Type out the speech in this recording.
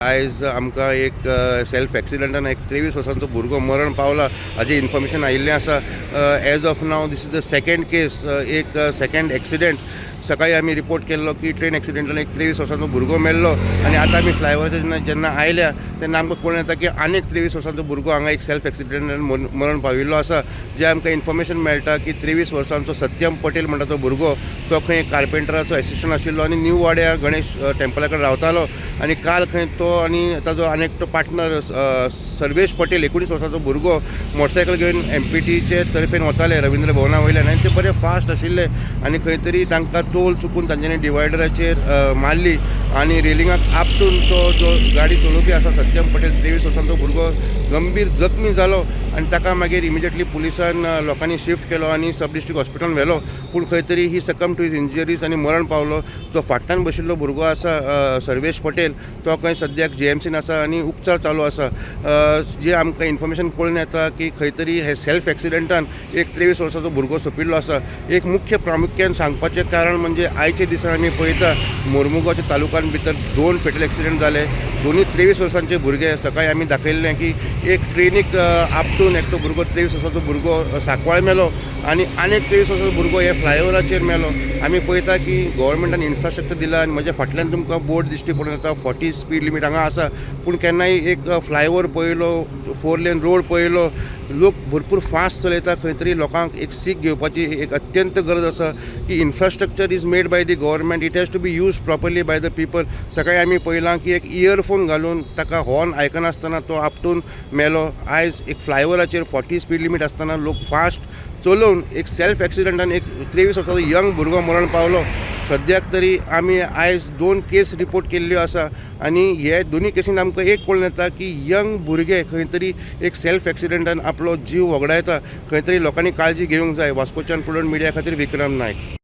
आयज आमकां एक सेल्फ एक्सिडंटान एक 23 वर्सांचो भुरगो मरण पावला हाजें इन्फॉर्मेशन आयिल्लें आसा. As of now, this is the second case, एक सेकंड एक्सिडेंट. सकाळी आमी रिपोर्ट केल्लो की ट्रेन एक्सिडेंटान एक 23 वर्सांचो भुरगो मेल्लो आनी आतां आमी फ्लायओवराचेर जेन्ना जेन्ना आयल्या तेन्ना आमकां कळून येता की आनीक 23 वर्सांचो भुरगो हांगा एक सेल्फ एक्सिडेंटान मरण पाविल्लो आसा. जें आमकां इन्फॉर्मेशन मेळटा की 23 वर्सांचो सत्यम पटेल म्हणटा तो भुरगो, तो खंय कार्पेंटराचो एसिस्टंट आशिल्लो आनी न्यू वाड्या गणेश टेम्पला कडेन रावतालो आनी काल खंय तो आनी ताजो आनी एकटो पार्टनर सर्वेश पटेल, 19 वर्सांचो भुरगो, मोटरसायकल घेवन एमपीटीचे तर्फेन वताले रवींद्र भवना वयल्यान आनी ते बरे फास्ट आशिल्ले आनी खंय तरी तांकां तोल चुकून तांच्यांनी डिवायडराचेर मारली आनी रेलिंगाक आपटून तो जो गाडी चलोवपी आसा सत्यम पटेल, 23 वर्सांचो भुरगो, गंभीर जखमी जालो आनी ताका मागीर इमिजिएटली पुलिसान लोकांनी शिफ्ट केलो आनी सब डिस्ट्रिक्ट हॉस्पिटलान व्हेलो. पूण खंय तरी he succumbed to his injuries आनी मरण पावलो. जो फाटल्यान बशिल्लो भुरगो आसा सर्वेश पटेल, तो खंय सद्याक जीएमसीन आसा आनी उपचार चालू आसा. जे आमकां इन्फॉर्मेशन कळून येता की खंय तरी हे सेल्फ एक्सिडंटान एक 23 वर्साचो भुरगो सोंपिल्लो आसा. एक मुख्य प्रामुख्यान सांगपाचें कारण म्हणजे आयच्या दिसा आमी पळयता, मोर्मुगांवच्या तालुक्यान भितर दोन फेटल एक्सिडंट जाले, दोनूय 23 वर्सांचे भुरगे. सकाळी आमी दाखयल्लें की एक ट्रेनीक आपटून एकटो भुरगो, 23 वर्साचो भुरगो सांकवाळ मेलो आनी आनीक 23 वर्साचो भुरगो हे फ्लायओवराचेर मेलो. आमी पळयता की गव्हर्मेंटान इन्फ्रास्ट्रक्चर दिला आनी म्हज्या फाटल्यान तुमकां बोर्ड दिश्टी पडून येता, 40 स्पीड लिमीट हांगा आसा. पूण केन्नाय एक फ्लायओवर पळयलो, फोर लेन रोड पळयलो, लोक भरपूर फास्ट चलयता. खंय तरी लोकांक एक सीख घेवपाची एक अत्यंत गरज आसा की infrastructure is made by the government, it has to be used properly by the people. सकाळी आमी पळयलां की एक इयरफोन घालून ताका हॉर्न आयकनासतना तो आपटून मेलो. आयज एक फ्लायओवराचेर 40 स्पीड लिमीट आसतना लोक फास्ट चलोवन एक सेल्फ एक्सिडंटान एक 23 वर्साचो यंग भुरगो मरण पावलो. सद्याक तरी आमी आयज दोन केस रिपोर्ट केल्ल्यो आसा आनी हे दोनूय केसीन आमकां एक कळून येता की यंग भुरगे खंय तरी एक सेल्फ एक्सिडंटान आपलो जीव वगडायता. खंय तरी लोकांनी काळजी घेवंक जाय. वास्कोच्यान प्रुडंट मिडिया खातीर विक्रम नायक.